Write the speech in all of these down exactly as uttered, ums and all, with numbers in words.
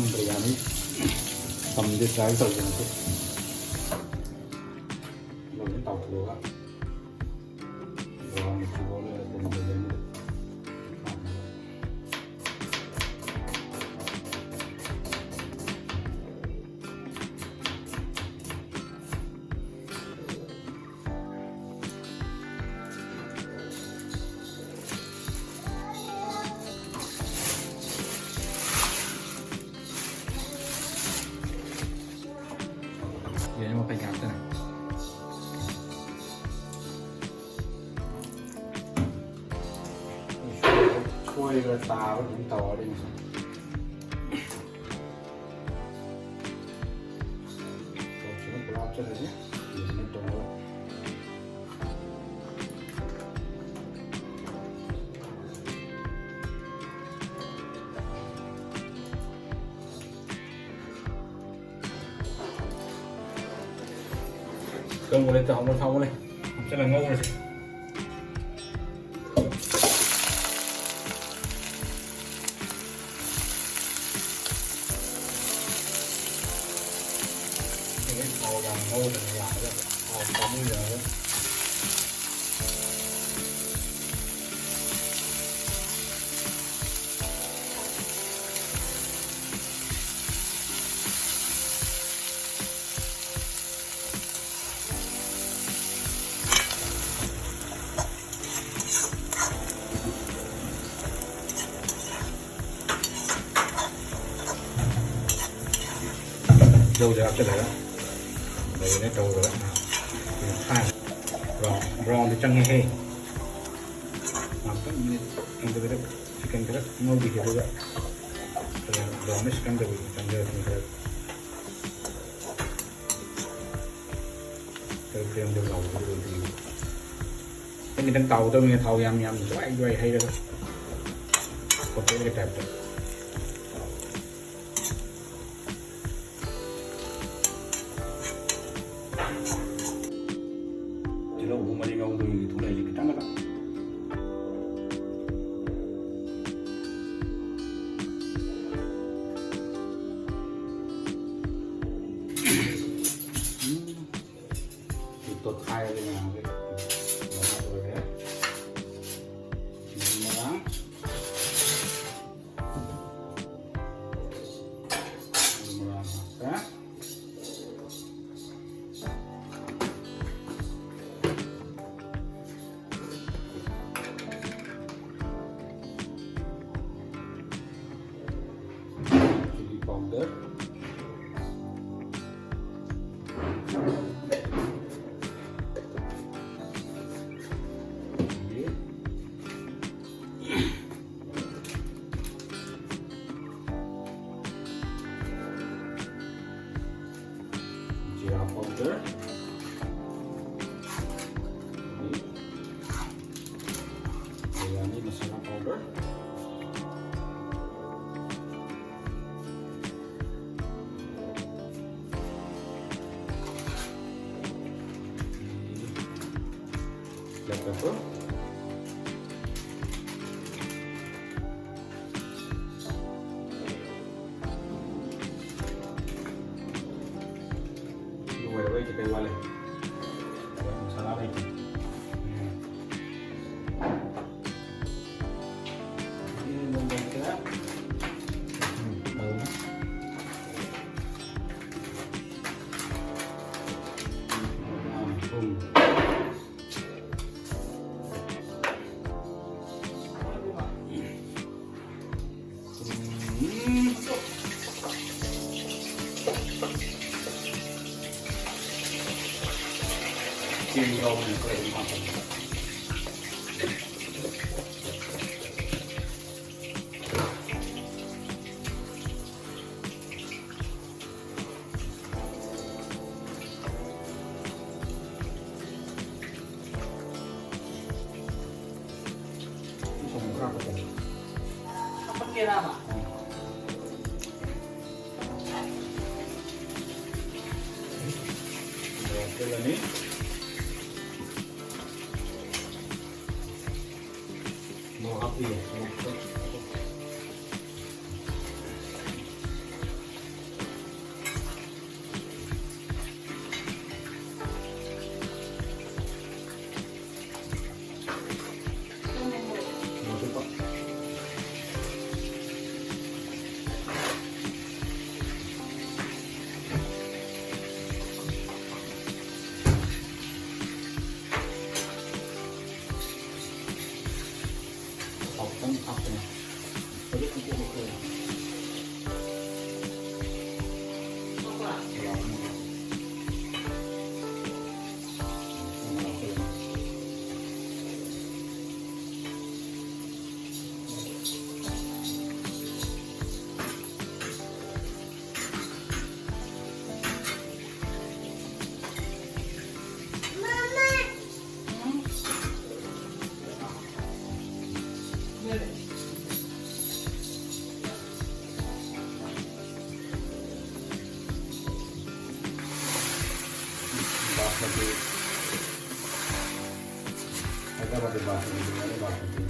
ꯕꯤꯔꯌꯥꯅꯤ ꯇꯝꯗꯦ, ꯇ꯭ꯔꯥꯏ ꯇꯧꯗꯦ ꯉꯁꯤ꯫ ꯂꯣꯏꯅ ꯇꯥꯎꯊꯣꯛꯑꯒ ꯕ꯭ꯔꯥꯎꯟ ꯁꯨꯒꯔ ꯑꯗꯨꯝ ꯂꯩꯔꯅꯤ꯫ ꯌꯦꯔꯨꯝ ꯃꯐꯩ ꯉꯥꯛꯇꯅꯦ꯫ ꯁꯣꯏꯕ꯭ꯔꯥ ꯇꯥꯕ꯭ꯔꯥ ꯑꯗꯨꯝ ꯇꯧꯔꯦ ꯉꯁꯤ꯫ ꯁꯣꯁꯁꯤꯅ ꯄꯨꯔꯥ ꯍꯥꯞꯆꯜꯂꯁꯤ꯫ ꯌꯦꯔꯨꯝꯅ ꯇꯧꯔꯒ꯫ ꯀꯪꯕꯨ ꯂꯩꯇ ꯍꯧꯅ ꯊꯥꯎ ꯂꯩ꯫ ꯍꯥꯞꯆꯤꯜꯂ ꯉꯧꯔꯁꯤ꯫ ꯊꯥꯎ ꯌꯥꯝ ꯉꯧꯗꯅ ꯌꯥꯔꯒ ꯊꯥꯎ ꯄꯥꯝꯃꯨꯏꯗꯅ꯫ ꯇꯤꯜꯍꯧꯁꯦ ꯍꯥꯞꯆꯤꯜꯂꯒ ꯂꯩꯔꯦ ꯇꯧꯔꯒ꯫ ꯕ꯭ꯔꯥꯎꯟ, ꯕ꯭ꯔꯥꯎꯟꯗꯤ ꯆꯪꯉꯦꯍꯦ꯫ ꯉꯥꯛꯇꯪ ꯃꯤꯅꯤꯠ ꯀꯩꯅꯣꯗ ꯈꯔ, ꯆꯤꯛꯀꯟ ꯈꯔ ꯉꯧꯈꯤꯁꯦ, ꯑꯗꯨꯒ ꯕ꯭ꯔꯥꯎꯟ ꯆꯤꯛꯀꯟ ꯇꯧꯕꯤꯁꯦ ꯆꯪꯖꯔꯁꯅꯤ ꯈꯔ꯫ ꯈꯔ ꯀ꯭ꯔꯦꯝ ꯀ꯭ꯔꯦꯝ ꯂꯥꯎꯕꯗꯨ ꯑꯣꯏꯗꯣꯏꯅꯤ꯫ ꯈꯤꯇꯪ ꯈꯤꯇꯪ ꯇꯥꯎꯒꯗꯕꯅꯤꯅ ꯊꯥꯎ ꯌꯥꯝ ꯌꯥꯝ ꯖ꯭ꯋꯥꯏ ꯖ꯭ꯋꯥꯏ ꯍꯩꯔꯒ ꯍꯣꯇꯦꯜꯒꯤ ꯇꯥꯏꯞꯇ꯫ ꯇꯤꯜꯍꯧ ꯃꯔꯤ ꯉꯧꯗꯣꯏꯅꯤ ꯊꯣꯛꯂꯛꯏꯁꯦ ꯈꯤꯇꯪ ꯈꯤꯇꯪ꯫ Chili powder. Jeera powder. Biryani masala powder. Black pepper. ꯂꯣꯏꯔꯕ ꯑꯩꯁꯦ ꯀꯩ ꯋꯥꯠꯂꯤ? ꯃꯁꯥꯂꯥ ꯂꯩꯇꯦ꯫ ꯎꯝ, ꯂꯣꯏꯔꯦ꯫ ꯎꯝ, ꯐꯔꯦ꯫ ꯎꯝ, ꯊꯨꯝ꯫ ꯊꯨꯝ ꯈꯔ ꯍꯥꯞꯄꯛꯀꯦ꯫ ꯍꯥꯞꯄꯛꯀꯦꯔꯕ? ꯎꯝ꯫ ꯃꯣꯔꯣꯛ ꯍꯥꯞꯆꯤꯜꯂꯅꯤ꯫ ꯃꯣꯔꯣꯛ ꯍꯥꯞꯄꯤꯌꯦ꯫ ꯃꯣꯔꯣꯛ ꯈꯔ꯫ बासमती, हैदराबादी बासमती, बिरयानी बासमती।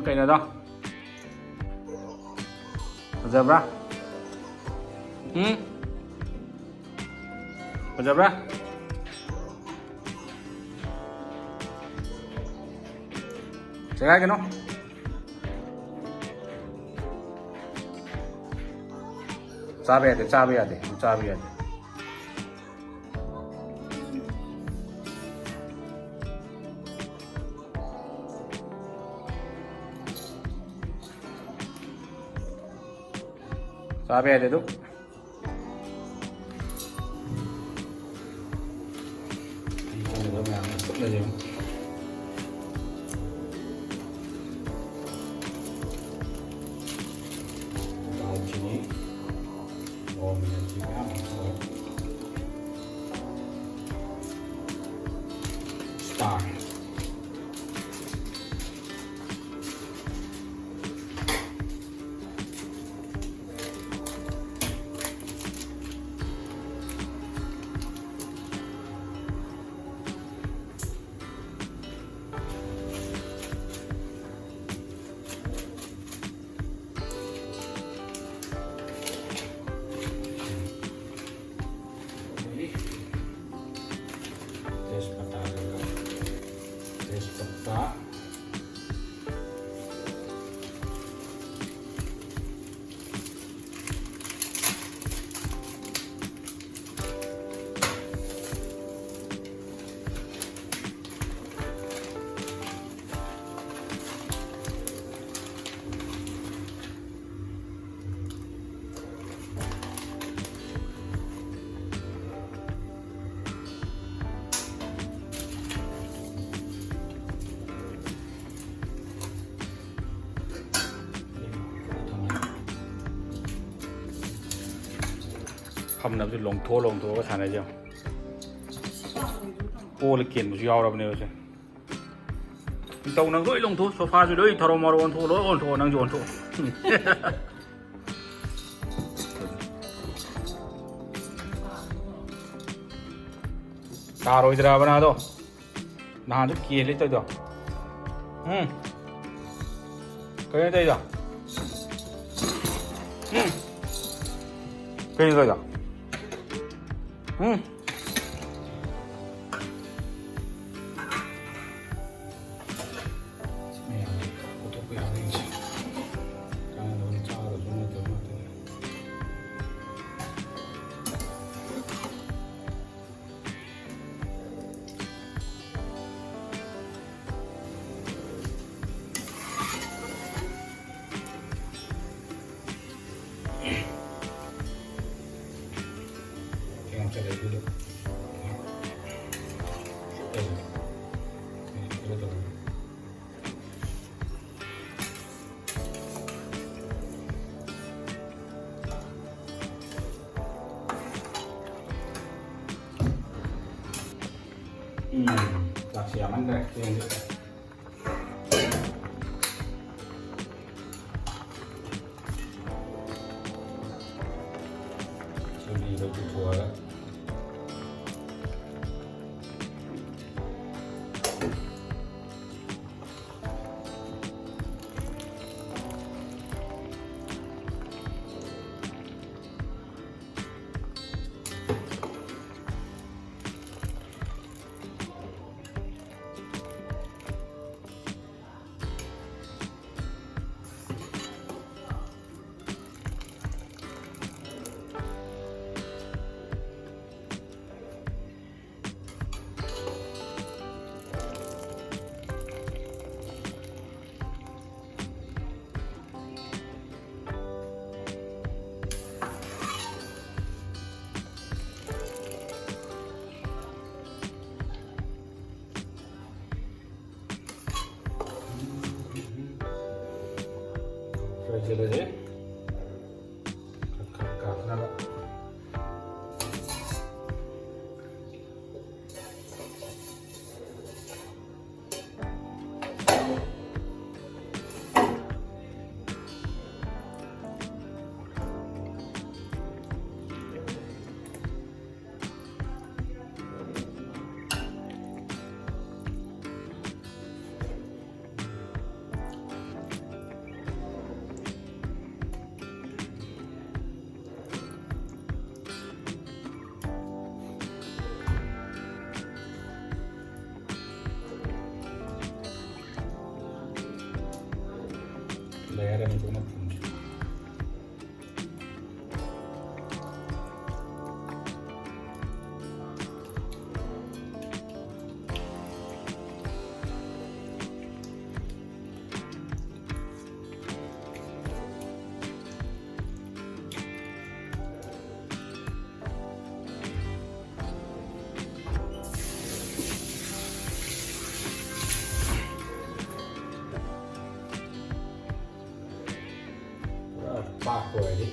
ꯀꯩꯅꯣꯗꯣ ꯐꯖꯕ꯭ꯔꯥ? ꯎꯝ? ꯐꯖꯕ꯭ꯔꯥ? ꯆꯦꯒꯥꯏꯒꯅꯣ꯫ ꯆꯥꯕ ꯌꯥꯗꯦ, ꯆꯥꯕ ꯌꯥꯗꯦ, ꯆꯥꯕ ꯌꯥꯗꯦ꯫ ꯆꯥꯕ ꯌꯥꯗꯦ ꯑꯗꯨ꯫ ꯗꯥꯜꯆꯤꯅꯤ, ꯃꯣꯔꯣꯛ ꯃꯦꯠꯄꯤ ꯃꯌꯥꯝ ꯍꯥꯞꯆꯤꯜꯂꯒ꯫ Star꯫ ꯅꯝꯁꯨ ꯂꯣꯡꯊꯣꯛ ꯂꯣꯡꯊꯣꯛꯑꯒ ꯁꯥꯟꯅꯩꯁꯦ ꯌꯦꯡꯉꯣ꯫ ꯑꯣꯜꯂ ꯀꯦꯟꯕꯁꯨ ꯌꯥꯎꯔꯕꯅꯦꯕ ꯁꯦ꯫ ꯇꯧ ꯅꯪ ꯂꯣꯏ ꯂꯣꯡꯊꯣꯛ, ꯁꯣꯐꯥꯁꯨ ꯂꯣꯏ ꯊꯔꯣ ꯃꯔꯣ ꯑꯣꯟꯊꯣꯛ, ꯂꯣꯏ ꯑꯣꯟꯊꯣꯛꯑꯣ, ꯅꯪꯁꯨ ꯑꯣꯟꯊꯣꯛꯑꯣ꯫ ꯇꯥꯔꯣꯏꯗ꯭ꯔꯕ ꯅꯥꯗꯣ? ꯅꯍꯥꯟꯁꯨ ꯀꯦꯜꯂꯦ ꯇꯧꯗꯣ꯫ ꯎꯝ꯫ ꯀꯩꯅꯣ ꯇꯧꯗꯣ? ꯎꯝ꯫ ꯀꯩꯅꯣ ꯇꯧꯗꯣ? ꯎꯝ꯫ ꯁꯤ ꯃꯌꯥꯝꯁꯦ ꯈꯔ ꯀꯣꯠꯊꯣꯛꯄ ꯌꯥꯕ꯭ꯔꯥ ꯌꯦꯡꯁꯤ꯫ ꯀꯥꯟꯅꯗꯕ ꯆꯥꯒꯗꯕꯁꯨ ꯅꯠꯇꯕ ꯉꯥꯛꯇꯅꯤ꯫ ꯎꯝ, ꯆꯥꯛꯁꯤ ꯌꯥꯝꯃꯟꯈ꯭ꯔꯦ ꯆꯦꯡꯁꯦ꯫ ꯁꯣꯝꯕꯤꯗꯣ ꯄꯨꯊꯣꯛꯑꯒ꯫ ꯂꯣꯏꯁꯤꯜꯂꯁꯤ꯫ ꯈꯔ ꯈꯔ ꯀꯥꯞꯅꯕ꯫ ꯌꯥꯔꯦ, ꯃꯆꯨꯅ ꯐꯨꯟꯁꯤ꯫ ꯄꯨꯔꯥ ꯄꯥꯛꯄ ꯑꯣꯏꯔꯗꯤ꯫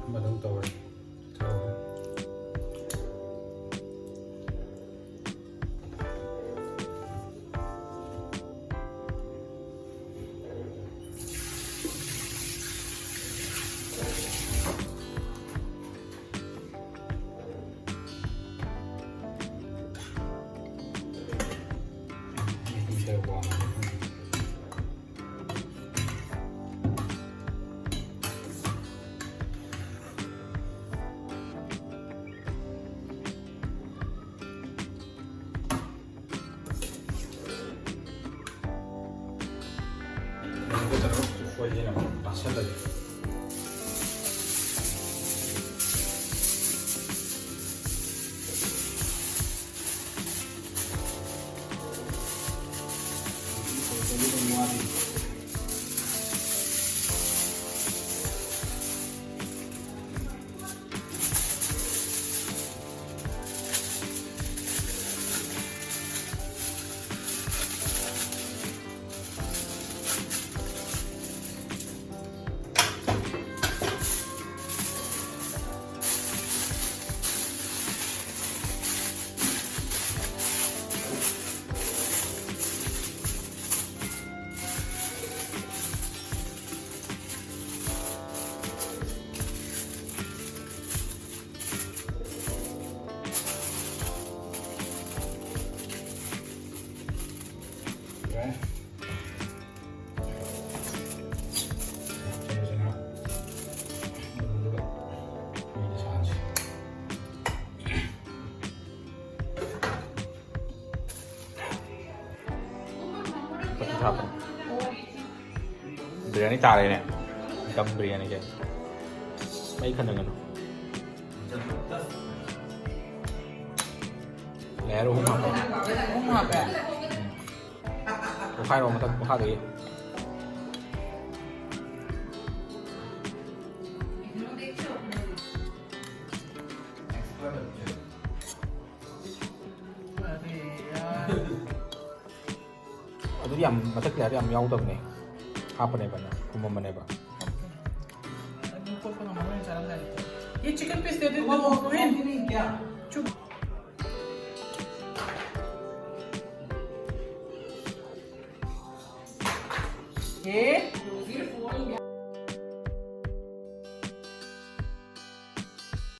ꯑꯃ ꯑꯗꯨꯝ ꯇꯧꯔꯦ꯫ ꯐꯖꯅ ꯄꯥꯁꯜꯂꯒꯦ꯫ ꯕꯤꯔꯌꯥꯅꯤ ꯇꯥꯔꯦꯅꯦ꯫ ꯗꯝ ꯕꯤꯔꯌꯥꯅꯤꯁꯦ꯫ ꯃꯩ ꯈꯟꯖꯟꯒꯅꯨ꯫ Layer ꯑꯍꯨꯝ ꯍꯥꯞꯄꯣ꯫ ꯑꯍꯨꯝ ꯍꯥꯞꯄꯦ꯫ ꯎꯝ꯫ ꯄꯣꯈꯥꯏꯔꯣ ꯃꯊꯛ ꯃꯈꯥꯗꯒꯤ꯫ ꯑꯗꯨꯗꯤ ꯌꯥꯝ ꯃꯊꯛ layer ꯌꯥꯝ ꯌꯥꯎꯗꯕꯅꯦ꯫ ꯍꯥꯞꯄꯅꯦꯕ ꯑꯩꯅ, ꯊꯨꯝꯃꯝꯕꯅꯦꯕ꯫ ꯑꯗꯨꯝ ꯀꯣꯠꯄ ꯉꯝꯃꯔꯣꯏ ꯆꯥꯔꯝꯗꯥꯏꯗ꯫ ये चिकन पीस दे दे, वो, वो, वो, वो, नहीं, नहीं, क्या? चुप। ये